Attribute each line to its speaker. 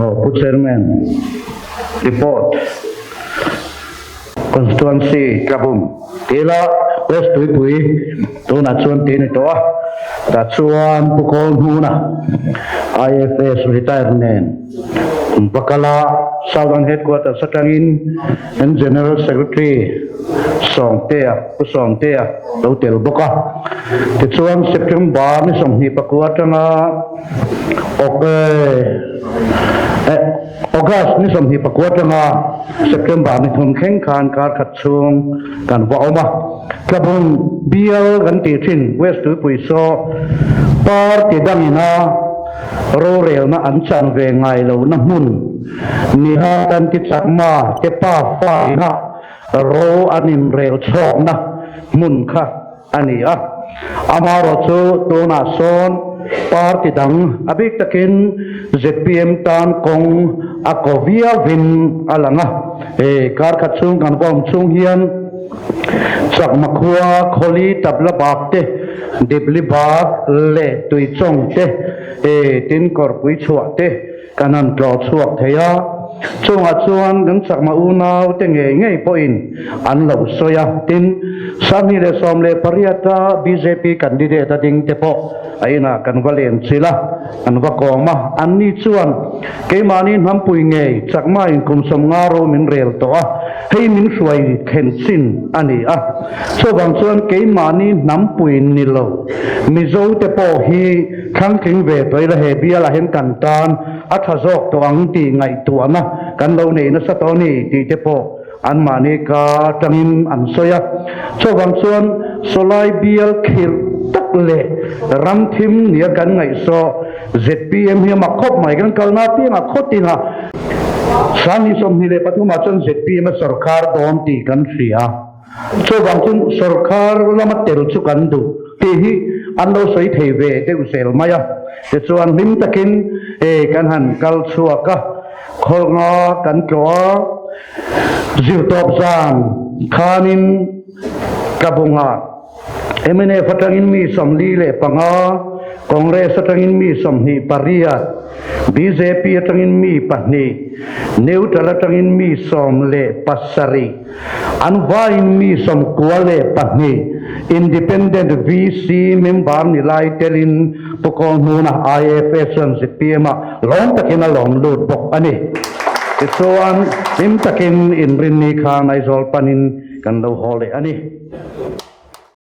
Speaker 1: Aw Pu Chairman, report Constituency Tlabum tila West Tuipui tunah chuan tih a ni tawh a, tah chuan Pu Kawlhmuna IFS retire nen Bakala Southern Headquarters atangin an General Secretary Sawngtea, Pu Sawngtea lo tel bawk a. Tichuan September ni 24 atanga August ni 24 atanga September ni 3 thleng khan kar khat chhung kan va awm a. Tlabung bial kan tih thin West Tuipui saw party dangina rorelna an chan ve ngai lohna hmun nia kan ti chak ma te pa fa ina ro an inrel chhawkna hmun kha a ni a. Amaherawh chu tunah sawn party dang a bik takin zpm tan kawng a ko viauvin a lang a. Hei kar khat chhung kan va awm chhung hian Chakma khua Khawli Tabla bak te, Dipli bak leh Tuichawng te, tin Kawrpui chhuah te kan han tlawh chhuak thei a. Chungah chuan kan Chakma unau te ngei ngei pawhin an lo sawi a. Tin, 2018 a bjp candidate a ding te pawh a inah kan va len chilh a, an va kawm a. Anni chuan keimahni hnampui ngei Chakma in kum 50 ro min rel tawh a, hei min hruai thlen chin a ni a. Chuvang chuan keimahni hnampui ni lo Mizo te pawh hi thlangtling ve tawh ila he bialah hian kan tan a tha zawk tawh ang tih ngaihtuahna kan lo nei nasa tawh a ni tih te pawh anmahni ka tangin an sawi a. Chuvang chuan sawlai bial khirh tak leh ram thim nia kan ngaihsaw zpm hi a mak khawp mai. Kan kalna apiangah khawtinah 2023 ah chuan zpm a sorkar dawn tih kan hria. Chuvang chuan sorkar lama tel chu kan duh tih hi an lo sawi thei ve deuh zel mai a. Tichuan hlim takin kan han kal chhuak a, khawlnga kan tlawh a, zirtawp zan khanin Tlabungah mnf atangin mi 45, Congress atangin mi 28, bjp atangin mi pahnih, Neutral atangin mi 17, An vaiin mi 92, Independent VC member ni lai telin Pu Kawlhnuna IFS chuan zpm ah lawm takin a lawm lut bawk a ni. Tichuan, hlim takin inrinni khan Aizawl panin kan lo haw leh a ni.